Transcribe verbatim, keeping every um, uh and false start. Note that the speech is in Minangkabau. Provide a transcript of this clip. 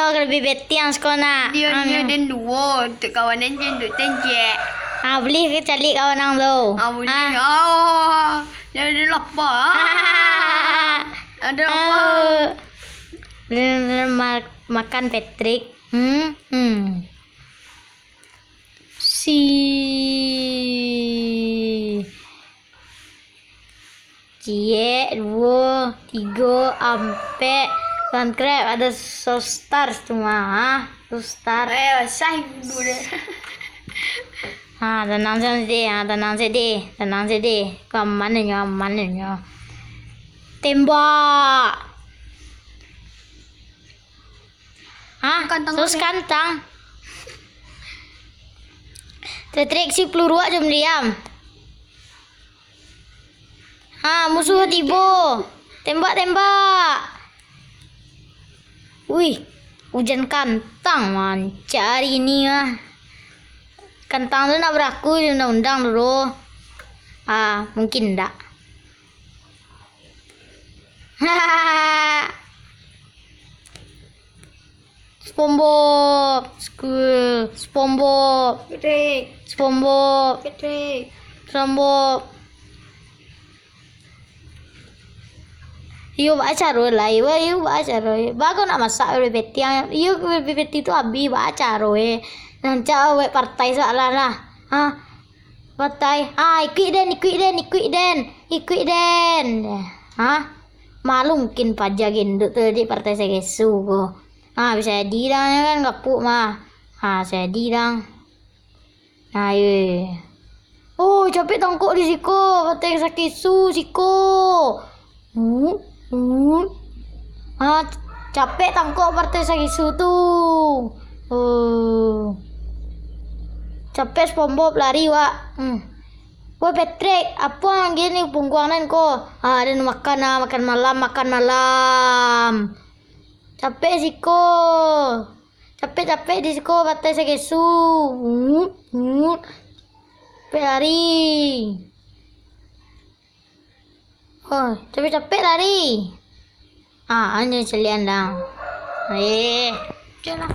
Oh, lebih betiang sekolah nak. Dia, dia den duo, untuk kawan den, den untuk tenjek. Ah, boleh ke calik kawan nang tu? Ah, boleh. Ah. Ah, dia, dia lapar. Ah. Ada lapar. Ah. Dia, dia ma-, makan Patrick. Hmm, hmm. Si. Ciek, duo, tigo, ampek. One crab, ada sustar tu mah, ha? Sustar. Eh, sah ibu dia. Ha, tenang sajo, ha, tenang sajo, tenang sajo. Ko aman nyo, aman nyo. Tembak. Ha? Kantang. Terus tu, kantang. Tetrik si peluru aja diam. Ha, musuh tibo. Tembak, tembak. Wih, ujan kantang mancari ni ah. Kantang tu nak baraku di undang-undang dulu. Ah, mungkin ndak. SpongeBob, school, SpongeBob, Patrick, SpongeBob, Patrick, SpongeBob. Iyo, baa caro lai, wah, iyo, baa caro. Baa kau nak masak, beti, iyo, beti tu abih, baa caro, eh. Rancak awak partai salah lah. Ha? Partai. Ha, ikuik den, ikuik den, ikuik den, ikuik den. Ha? Malu mungkin paja gendut tu di partai Sakesu ko. Ha, bisa jadi dang, kan, kapuk mah. Ha, bisa jadi dang. Nah, iyo, iyo, iyo. Oh, capek tangkok di siko, partai Sakesu siko. Hmm, hmm. Ah, capek tangkok partai Sakesu tu. Oh. Capek SpongeBob lari, wak. Hmm. Woi, Patrick, apo nan gini pungguang nan ko? Ah, den makan ah, makan malam, makan malam. Capek siko. Capek-capek di siko partai Sakesu. Hmm, hmm. Capek lari. Oh, capek-capek lari. Ah, anyo caliak andang. Eh. Oke lah.